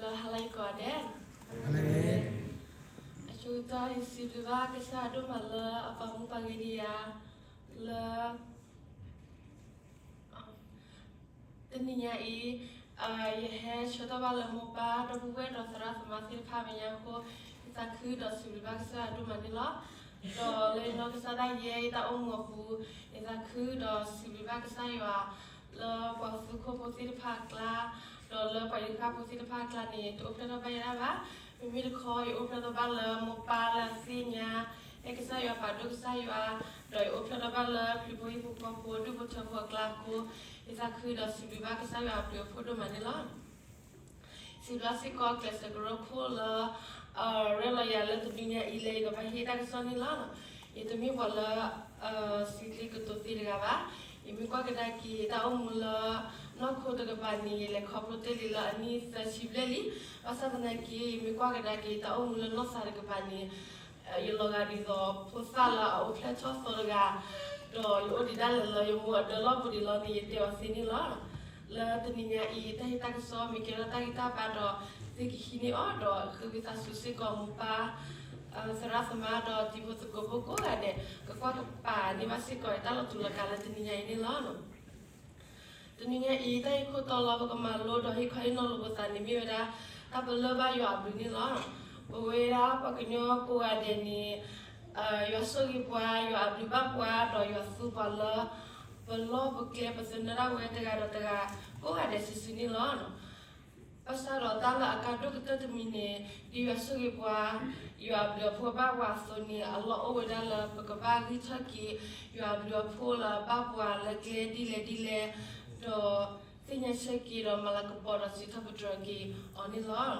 လၢဟါလၢအံၤကိးဂၤဒဲး, အဆိကတၢၢ် ယစံးဘျုးဘၣ်ကစၢ်ယွၤဒိၣ်မးလၢအပာ်မူပာ်ဂ့ၤဒံးယၤ လၢ တနံၤညါအံၤ ယဟဲဆၢထၢၣ်ဘၣ်လၢမိၢ်ပၢ်ဒီပုၢ်ဝဲၢ်ဒီးသရၣ်သမါသ့ၣ်တဖၣ်မဲာ်ညါအဃိ, ယသးခုဒီးစံးဘျုးဘၣ်ကစၢ်ယွၤဒိၣ်မးန့ၣ်လီၤ. ဒီးလၢယနီၢ်ကစၢ်ဒၣ်ယဲ ယတၢ်အိၣ်မူအပူၤ, ယသးခုဒီးစံးဘျုးဘၣ်ကစၢ်ယွၤ လၢပှၤသူခိၣ်ဖိသ့ၣ်တဖၣ်အကျါ, ဒီးလၢပှၤယူးယီးဖိသ့ၣ်တဖၣ်အကျါန့ၣ် တအိၣ်ဖျဲၣ်ထီၣ်ဘၣ်ယဲဒၣ်ဘၣ်. မ့မ့ၢ်တခီ ယအိၣ်ဖျဲၣ်ထီၣ်ဘၣ်လၢမိၢ်ပၢ်လၢအသ့ၣ်ညါ အဲၣ်ကစၢ်ယွၤပာ်ဒိၣ်ကစၢ်ယွၤ, ဒီးယအိၣ်ဖျဲၣ်ထီၣ်ဘၣ်လၢဖံဖိဟံၣ်ဖိဃီဖိဒူၣ်ဖိထၢဖိအကျါအဃိ, ယသးခုဒီးစံးဘျုးဘၣ်ကစၢ်ယွၤအဘျုးအဖှိၣ်ဒိၣ်မးန့ၣ်လီၤ. စံးဘျုးစ့ၢ်ကီးကျဲးစၢးကရၢခိၣ်လၢ ရဲၣ်လီၤယၤလၢတနံၤညါအံၤလၢယကဘၣ်ဟ့ၣ်တၢ်ကစီၣ်န့ၣ်လီၤ. ယတမ့ၢ်ပှၤလၢ စံးကျ့ကတိၤသ့တဂၤဘၣ်. ယမ့ၢ်ကွၢ်ကဒါက့ၤတၢ်အိၣ်မူလၢ နီၢ်ခိတကပၤန့ၣ် ယလဲၤခီဖျိတ့ၢ်လံလၢအနံၣ်သၢဆံဘျဲၣ်လံ. ဘၣ်ဆၣ်သနာ်က့ ယမ့ၢ်ကွၢ်ကဒါက့ၤတၢ်အိၣ်မူလၢနီၢ်သးတကပၤန့ၣ် ယလီၤဂာ်ဒ်သိးဖိသၣ်လၢအအိၣ်ဖျဲၣ်ထီၣ်သီတဂၤ, ဒီးယအိၣ်ဒံးဒၣ်လဲာ်လၢယမိၢ်အဒၢလီၢ်ပူၤဒံးလီၤန့ၣ် ယတဲအီၤသ့န့ၣ်လီၤ. လၢတနံၤညါအံၤ တၢ်ဟ့ၣ်တၢ်ကစီၣ်မ့ၢ်ကဲထီၣ်တၢ်ဂံၢ်တၢ်ဘါဒီး သုကဟံးန့ၢ်အီၤဒီးဃ့ဝံသးစူၤစ့ၢ်ကီးမိၢ်ပၢ် သရၣ်သမါဒီးတံၤဖိသကိးဖိကိးဂၤဒဲး ကကွၢ်ကပၤန့ၢ်ဘၣ်စ့ၢ်ကီးတၢ်လီၤတူာ်လီၤကာ်လၢတနံၤညါအံၤန့ၣ်လီၤ. တနံၤညါအံၤ တၢ်ဂ့ၢ်ခိၣ်တီလၢပကမၤလိဒီးဟ့ၣ်ခီဟ့ၣ်နီၤလိာ်ပသးန့ၣ် မ့ၢ်ဝဲဒၣ် တၢ်ပလၢၢ်ဘၣ်ယွၤအဘျုးန့ၣ်လီၤ. ပဝဲဒၣ်ပှၤကညီကိးဂၤဒဲးန့ၣ် ယွၤဆိၣ်ဂ့ၤပှၤ, ယွၤအဘျုးဘၣ်ပှၤ, ဒီးယွၤသူပှၤလၢ ပလီၢ်ပကျဲ ပသနၢၣ်ဒၣ်ဝဲတဂၤဒီးတဂၤ ကိးဂၤဒဲးစုာ်စုာ်န့ၣ်လီၤ. ဘၣ်ဆၣ်ဒီးတၢ်လၢအကါဒိၣ်ကတၢၢ်တမံၤန့ၣ် ဒ်ယွၤဆိၣ်ဂ့ၤပှၤ, ယွၤအဘျုးအဖှိၣ်ဘၣ်ပှၤအသိးန့ၣ် အလီၢ်အိၣ်ဝဲဒၣ်လၢပကဘၣ်ဂံၢ်ထၢၣ်က့ၤ ယွၤအဘျုးအဖှိၣ်လၢအဘၣ်ပှၤလၢကျဲဒ်လဲၣ်ဒ်လဲၣ်, ဒီးသ့ၣ်ညါဆၢက့ၤဒီးမၤလၤကပီၤဒီးစံးထီၣ်ပတြၢၤက့ၤအီၤန့ၣ်လီၤ.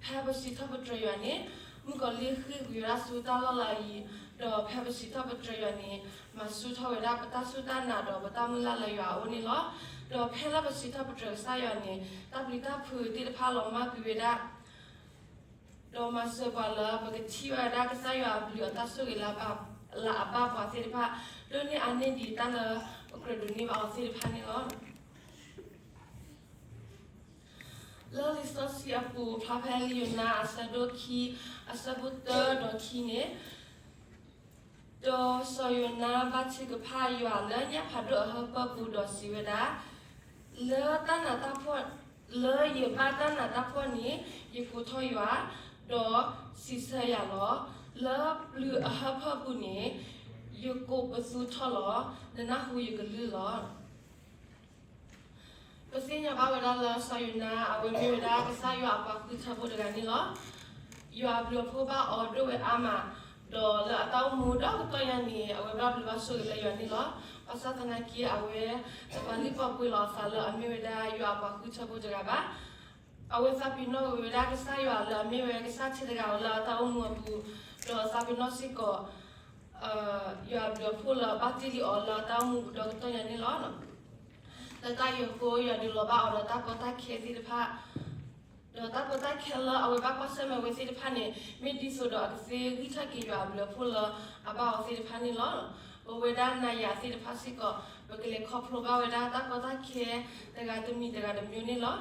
ဖဲပစံးထီၣ်ပတြၢၤယွၤန့ၣ် မုၣ်ကီၤလံၢ်ဃ့ၢ်ကွံာ်ဝဲဒၣ်ဆူတၢ်လီၢ်လၢအယံၤ, ဒီးဖဲပစံးထီၣ်ပတြၢၤယွၤန့ၣ် မၤဆူၣ်ထီၣ်ဝဲဒၣ်ပတၢ်စူၢ်တၢ်နာ်ဒီးပတၢ်မုၢ်လၢ်လၢယွၤအအိၣ်န့ၣ်လီၤ. ဒီးဖဲလၢပစံးထီၣ်ပတြၢၤကစၢ်ယွၤန့ၣ် တၢ်ပျံၤတၢ်ဖုးသ့ၣ်တဖၣ်လီၤမၢ်ကွံာ်ဝဲဒၣ် ဒီးမၤစၢၤပှၤလၢပကထံၣ်ဝဲဒၣ်ကစၢ်ယွၤအဘျုးအတၢ်ဆိၣ်ဂ့ၤလၢ လၢအဘၣ်ပှၤသ့ၣ်တဖၣ် ဒိၣ်န့ၢ်အါန့ၢ်ဒံးတၢ်လၢပကြၢးဒိးန့ၢ်ဘၣ်အီၤသ့ၣ်တဖၣ်န့ၣ်လီၤ. လၢလံာ်စီဆှံအပူၤ ဖျါဖဲလံာ်ယိၤနါအဆၢဒိၣ်ခံ အဆၢဖိတၢဒီးခံန့ၣ်, ဒီးစီၤယိၤနါဘါထုကဖၣ်ယွၤလၢညၣ်ဖးဒိၣ်အဟၢဖၢပူၤဒီးစံးဝဲဒၣ်, လၢတၢ်နးတၢ်ဖှီၣ်, လၢယဘၣ်တၢ်နးတၢ်ဖှီၣ်န့ၣ် ယကိးထီၣ်ယွၤ, ဒီးစံးဆၢယၤလီၤ. လၢပျုၤအဟၢဖၢပူၤန့ၣ် ယကိးပသူထီၣ်လီၤ. နနၢ်ဟူယကလုၢ်လီၤ. ပသ့ၣ်ညါဘၣ်ဝဲဒၣ်လၢစီၤယိၤနါ အဝဲမ့ၢ်ဝဲဒၣ်ကစၢ်ယွၤအပှၤဃုထၢဖိတဂၤန့ၣ်လီၤ. ယွၤအဘျုးအဖှိၣ်ဘၣ်အီၤဒိၣ်ဝဲအါမး, ဒီးလၢအတၢ်အိၣ်မူဒီကတီၢ်ညါန့ၣ် အဝဲဘၣ်ဘျုးဘၣ်ဆိၣ်ဂ့ၤလၢယွၤန့ၣ်လီၤ. ဘၣ်ဆၣ်သနာ်က့ အဝဲတပာ်လုၢ်ပာ်ပှ့ၤလီၤအသးလၢအမ့ၢ်ဝဲဒၣ်ယွၤအပှၤဃုထၢဖိတဂၤဘၣ်. အဝဲသးပ့ၤနီၣ်ဝဲဒၣ်ကစၢ်ယွၤလၢအမ့ၢ်ဝဲကစၢ်ထဲတဂၤဧိၤလၢအတၢ်အိၣ်မူအပူၤ, ဒီးသးပ့ၤနီၣ်စ့ၢ်ကီး ယွၤအဘျုးအဖှိၣ်လၢအဘၣ်တ့ၢ်လံအီၤလၢအတၢ်အိၣ်မူပူၤဒီကတီၢ်ညါန့ၣ်လီၤ. လၢတၢ်အံၤအဃိ ယွၤဒုးလီၤဘၣ်အီၤဒီးတၢ်ကီတၢ်ခဲသ့ၣ်တဖၣ်, ဒီးတၢ်ကီတၢ်ခဲလၢအဝဲဘၣ်ကွၢ်ဆၢၣ်မဲာ်ဝဲသ့ၣ်တဖၣ်န့ၣ် မ့ၢ်ဒ်သိးဒီးအကသ့ဂံၢ်ထၢၣ်က့ၤယွၤအဘျုးအဖှိၣ်လၢအဘၣ်အီၤသ့ၣ်တဖၣ်န့ၣ်လီၤ. ပဝဲဒၣ်နၤယၤသ့ၣ်တဖၣ်စ့ၢ်ကီး ပကလဲၤခီဖျိဘၣ်ဝဲဒၣ်တၢ်ကီတၢ်ခဲ တဂၤတမံၤတဂၤတမံၤန့ၣ်လီၤ.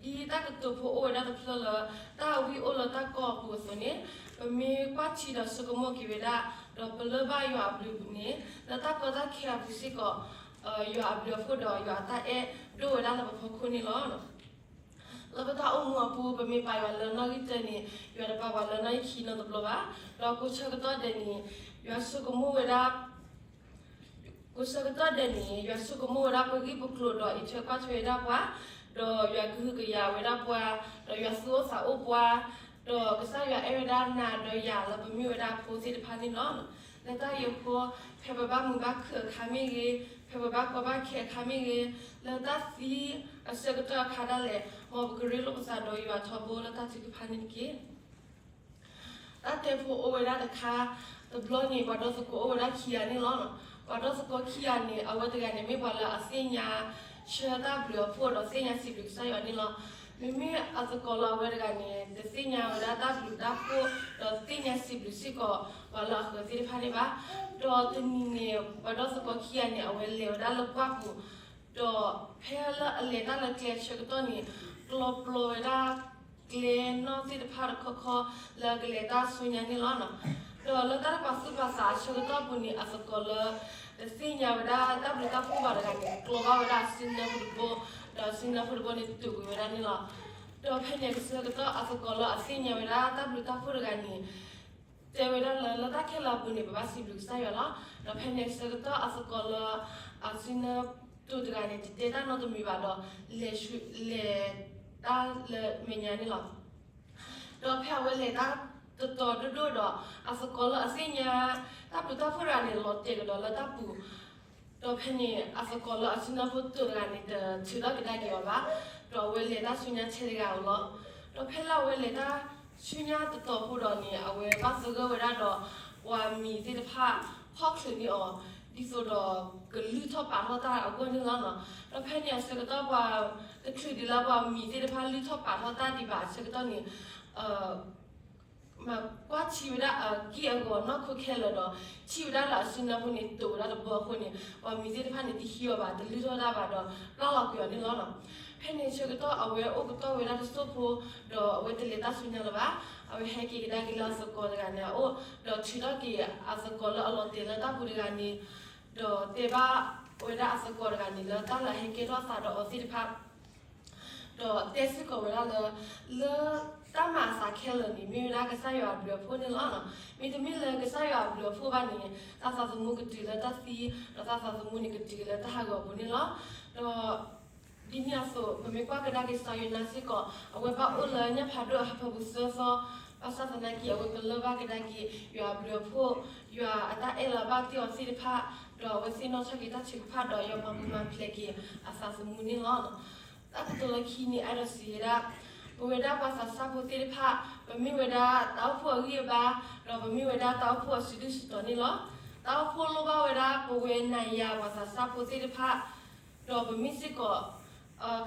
ဒ်တၢ်ကတိၤဖိအိၣ်ဝဲဒၣ်တဖျၢၣ်လၢ တၢ်အဝံၣ်အိၣ်လၢတၢ်ကီအပူၤအသိးန့ၣ်, ပမ့ၢ်ကွၢ်ထံဒီးဆိကမိၣ်က့ၤဝဲဒၣ်, ဒီးပလၢၢ်ဘၣ်ယွၤအဘျုးန့ၣ် လၢတၢ်ကီတၢ်ခဲအပူၤစ့ၢ်ကီး ယွၤအဘျုးအဖှိၣ်ဒီးယွၤအတၢ်အဲၣ်ဒိၣ်ဝဲဒၣ်လၢပဖီခိၣ်န့ၣ်လီၤ. လၢပတၢ်အိၣ်မူအပူၤ ပမ့ၢ်ပာ်ယွၤလၢနီၣ်ဂံၢ်တၢန့ၣ် ယွၤတပာ်ပှၤလၢနီၣ်ဂံၢ်ခံနီတဘျီဘၣ်. ဒီးကိးဆၢကတီၢ်ဒဲးန့ၣ် ယွၤဆိကမိၣ်ဝဲဒၣ် ကိးဆၢကတီၢ်ဒဲးန့ၣ် ယွၤဆိကမိၣ်ဝဲဒၣ်ပဂံၢ်ပကျိၤဒီးအံးထွဲကွၢ်ထွဲဝဲဒၣ်ပှၤ, ဒီးယွၤကဟုကယာ်ဝဲဒၣ်ပှၤ, ဒီးယွၤသူၣ်အိၣ်သးအိၣ်ပှၤ, ဒီးကစၢ်ယွၤအဲၣ်ဝဲဒၣ်နၤဒီးယၤလၢပမ့ၢ်ဝဲဒၣ်အဖိသ့ၣ်တဖၣ်န့ၣ်လီၤ. လၢတၢ်အံၤအဃိ ဖဲပဘၣ်မုာ်ဘၣ်ခုၣ်အခါမ့ၢ်ဂ့ၤ, ဖဲပဘၣ်ကီဘၣ်ခဲအခါမ့ၢ်ဂ့ၤ, လၢတၢ်သံအဆၢကတီၢ်အခါဒၣ်လဲာ် မ်ပကရ့လိာ်ပသးဒီးယွၤထီဘိလၢတၢ်ထုကဖၣ်န့ၣ်တက့ၢ်. တၢ်တဲဖိအိၣ်ဝဲဒၣ်တခါ, တဘျီန့ၣ် ပှၤဒီသကိးအိၣ်ဝဲဒၣ်ခံဂၤန့ၣ်လီၤ. ပှၤဒီသကိးခံဂၤန့ၣ် အဝဲတဂၤန့ၣ်မ့ၢ်ပှၤလၢအသ့ၣ်ညါဆၢတၢ်ဘျုးအဖှိၣ်ဒီးသ့ၣ်ညါစံးဘျုးကစၢ်ယွၤန့ၣ်လီၤ. မ့မ့ၢ်အသကိးလၢအဝဲတဂၤန့ၣ် တသ့ၣ်ညါဝဲဒၣ်တၢ်ဘျုးတၢ်ဖှိၣ် ဒီးသ့ၣ်ညါစံးဘျုးစ့ၢ်ကီးပှၤလၢအဃၢၤသ့ၣ်တဖၣ်န့ၣ်ဘၣ်. ဒီးတနံၤန့ၣ် ပှၤဒီသကိးခံဂၤန့ၣ် အဝဲလဲၤဝဲဒၣ်လၢပှၢ်ပူၤ, ဒီးဖဲလၢအလဲၤတၢ်လၢကျဲဆၢကတီၢ်န့ၣ် ကျီပျီဝဲဒၣ်ကျဲ သ့ၣ်တဖၣ်တခီခီလၢကလဲၤတၢ်ဆူညါန့ၣ်လီၤ. ဒီးလၢတၢ်တပာ်သူၣ်ပာ်သးအဆၢကတီၢ်အပူၤန့ၣ် အသကိးလၢ တသ့ၣ်ညါဝဲဒၣ်တၢ်ဘျုးတၢ်ဖှိၣ်ဘၣ်တဂၤန့ၣ် ကျီဘၣ်ဝဲဒၣ်အစုနၢဖိတဘိ, ဒီးအစုနၢဖိတဘိန့ၣ် တုာ်ကွံာ်ဝဲဒၣ်န့ၣ်လီၤ. ဒီးဖဲန့ၣ်အဆၢကတီၢ် အသကိးလၢအသ့ၣ်ညါဝဲဒၣ်တၢ်ဘျုးတၢ်ဖှိၣ်တဂၤန့ၣ် တဲဝဲဒၣ်လၢ လၢတၢ်ခဲလၢာ်အပူၤန့ၣ် ပဘၣ်စံးဘျုးကစၢ်ယွၤလီၤ. ဒီးဖဲန့ၣ်အဆၢကတီၢ် အသကိးလၢ အစုနၢတိၤတဂၤန့ၣ် တတဲတၢ်နီတမံၤဘၣ်ဒီး လဲၤ လဲၤတၢ်လၢမဲာ်ညါန့ၣ်လီၤ. ဒီးဖဲအဝဲလဲၤတၢ်တတီၤဒိၣ်ဒိၣ်ဒီး အသကိးလၢအသ့ၣ်ညါ တၢ်ဘျုးတၢ်ဖှိၣ်တဂၤန့ၣ် လီၤတဲာ်ကဒီးလၢတၢ်ပူၤ, ဒီးဖဲန့ၣ် အသကိးလၢအစုနၢဖိတိၤတဂၤန့ၣ် တထုးထီၣ်ကဒါက့ၤအီၤဘၣ်, ဒီးအဝဲလဲၤတၢ်ဆူညါထဲတဂၤဧိၤလီၤ. ဒီးဖဲလၢအဝဲလဲၤတၢ်ဆူညါတတီၤဖိဒီးန့ၣ် အဝဲဘၣ်သဂၢၢ်ဝဲဒၣ်ဒီး ပှၤမံၤသ့ၣ်တဖၣ် ဖီၣ်ချုးန့ၢ်အီၤ ဒ်သိးဒီးကလုၢ်ထီၣ်ပာ်ထီၣ်တၢ်အဂီၢ်န့ၣ်လီၤ. ဒီးဖဲန့ၣ်အဆၢကတီၢ်ပှၤ တချုးဒံးလၢပှၤမံၤသ့ၣ်တဖၣ်လုၢ်ထီၣ်ပာ်ထီၣ်တၢ်ဒံးဘၣ်အဆၢကတီၢ်န့ၣ် မၤကွၢ်ထံဝဲဒၣ်အက့ၢ်အဂီၤနီၢ်ခိခဲလၢာ်ဒီး ထံၣ်ဝဲဒၣ်လၢအစုနၢဖိန့ၣ် တိၤဝဲဒၣ်တဘီအဃိန့ၣ် ပှၤမံၤသ့ၣ်တဖၣ်န့ၣ် တဟံးအီၤဘၣ် တလုၢ်ထီၣ်တၢ်ဘၣ်ဒီး ပျၢ်လီၤကွံာ်အီၤန့ၣ်လီၤ. ဖဲန့ၣ်အဆၢကတီၢ် အဝဲအိၣ်ကတီၢ်ဝဲဒၣ်တစိၢ်ဖိ ဒီးအဝဲတလဲၤတၢ်ဆူညါလၢၤဘၣ်. အဝဲဟဲက့ၤကဒါက့ၤလၢအသကိးတဂၤန့ၣ်အအိၣ် ဒီးထုးထီၣ်က့ၤအသကိးလၢအလီၤတဲာ်လၢတၢ်ပူၤတဂၤန့ၣ် ဒီးတဲဘၣ်ဝဲဒၣ်အသကိးတဂၤန့ၣ် လၢတၢ်လၢအဟဲကဲထီၣ်သးဒီးအီၤသ့ၣ်တဖၣ် ဒီးတဲစ့ၢ်ကီးဝဲဒၣ်လၢ လၢတၢ်မၤအသးခဲလၢာ်န့ၣ် မ့ၢ်ဝဲဒၣ်ကစၢ်ယွၤအဘျုးအဖှိၣ်န့ၣ်လီၤ. မ့တမ့ၢ်လၢကစၢ်ယွၤအဘျုးအဖှိၣ်ဘၣ်န့ၣ် တၢ်သးသမူကတုၤလၢတၢ်သံ, ဒီးတၢ်သးသမူန့ၣ်ကတုၤလၢတၢ်ဟးဂီၤအပူၤန့ၣ်လီၤ. ဒီး ဒ်န့ၣ်အသိး ပမ့ၢ်ကွၢ်ကဒါက့ၤစီၤယိၤနါစ့ၢ်ကီး အဝဲဘၣ်အိၣ်လၢညၣ်ဖးဒိၣ်အဟၢဖၢပူၤသၢသီ, ဘၣ်ဆၣ်သနာ်က့ အဝဲပလၢၢ်ဘၣ်ကဒါက့ၤ ယွၤအဘျုးအဖှိၣ်, ယွၤအတၢ်အဲၣ်လီၤဘၣ်တ့ၢ်အီၤသ့ၣ်တဖၣ်, ဒီးအဝဲသ့ၣ်နီၣ်ထီၣ်က့ၤတၢ်ထုကဖၣ်ဒီး ယွၤမၤပူၤမၤဖျဲးက့ၤအသးသမူန့ၣ်လီၤ. တၢ်ကတိၤလၢခံန့ၣ် အဲၣ်ဒိးစံးဝဲဒၣ် ပဝဲဒၣ်ပှၤသးစၢ်ဖိသ့ၣ်တဖၣ် ပမ့ၢ်ဝဲဒၣ်တၢ်အိၣ်ဖှိၣ်အဂံၢ်အဘါ, ဒီးပမ့ၢ်ဝဲဒၣ်တၢ်အိၣ်ဖှိၣ်အစုဒုၣ်စုတီၤန့ၣ်လီၤ. တၢ်အိၣ်ဖှိၣ်လိၣ်ဘၣ်ဝဲဒၣ်ပဝဲနၤယၤပှၤသးစၢ်ဖိသ့ၣ်တဖၣ်, ဒီးပမ့ၢ်စ့ၢ်ကီး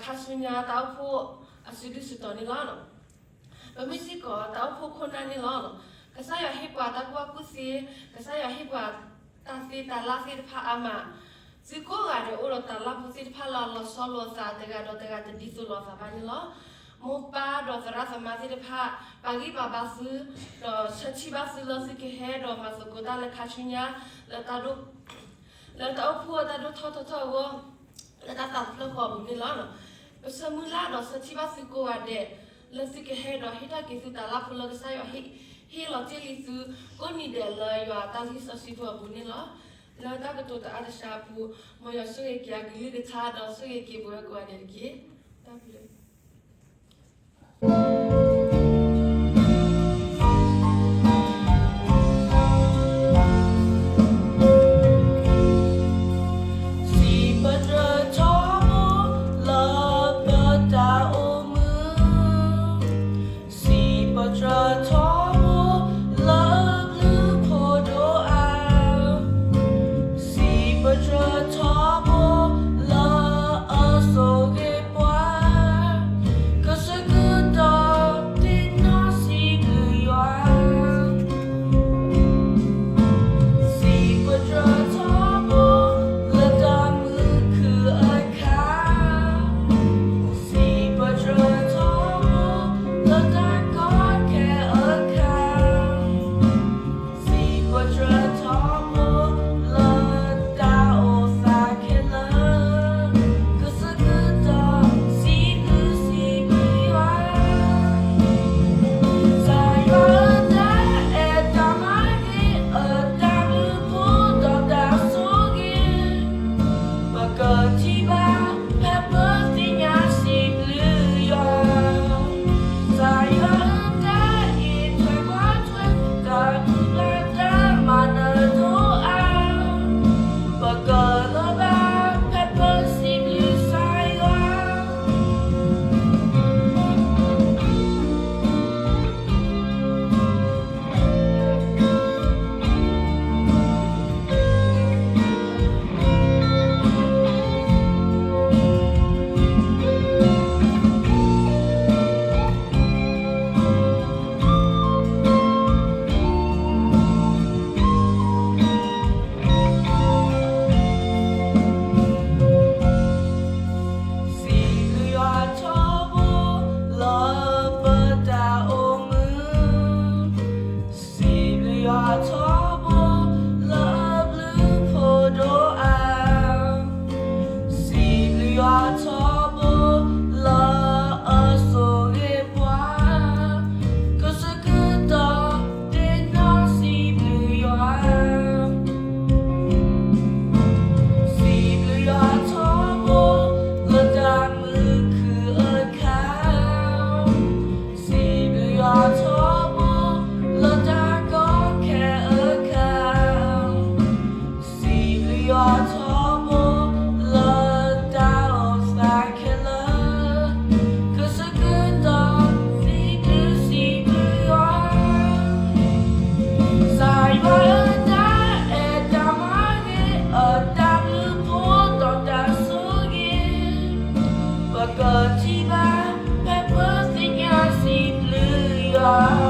ခါဆူညါတၢ်အိၣ်ဖှိၣ်အစုဒုၣ်စုတီၤန့ၣ်လီၤ. ပမ့ၢ်စ့ၢ်ကီးတၢ်အိၣ်ဖှိၣ်ခိၣ်နၢ်န့ၣ်လီၤ. ကစၢ်ယွၤဟ့ၣ်ပှၤတၢ်ကူၣ်ဘၣ်ကူၣ်သ့, ကစၢ်ယွၤဟ့ၣ်ပှၤတၢ်သ့တၢ်လၢ်သ့ၣ်တဖၣ်အါမး, သုကိးဂၤဒဲးအိၣ်ဒီးတၢ်လၢ်ဖိသ့ၣ်တဖၣ်လၢအလီၤဆီလိာ်အသးတဂၤဒီးတဂၤတဒ်သိးလိာ်အသးဘၣ်န့ၣ်လီၤ. မိၢ်ပၢ်ဒီးသရၣ်သမါသ့ၣ်တဖၣ် ပာ်ဂံၢ်ပာ်ဘါသု, ဒီးဆၢထံၣ်ဘၣ်သုလၢသုကဟဲဒီးမၤသကိးတၢ်လၢခါဆူညါ လၢတၢ်ဒိၣ် လၢတၢ်အိၣ်ဖှိၣ်တၢ်ဒိၣ်ထီၣ်ထီထီၣ်အဂီၢ်, လၢတၢ်သးတဖျၢၣ်ဃီအပူၤန့ၣ်လီၤ. ပဆၢမုၢ်လၢ်ဒီးဆၢထံၣ်ဘၣ်သုကိးဂၤဒဲး လၢသုကဟဲဒီးဟ့ၣ်ထီၣ်က့ၤသုတၢ်လၢ်ဖိလၢကစၢ်ယွၤဟ့ၣ်လီၤတ့ၢ်လံသု ကိးနံၤဒဲးလၢယွၤတၢ်လံၣ်စီဆှံဖိအပူၤန့ၣ်လီၤ. လၢတၢ်ကတိၤတအါတဆါအပူၤ, မ်ယွၤဆိၣ်ဂ့ၤက့ၤအကလုၢ်ကထါဒီးဆိၣ်ဂ့ၤက့ၤပဝဲကိးဂၤဒဲးတက့ၢ်. တၢ်ဘျုး လီၤ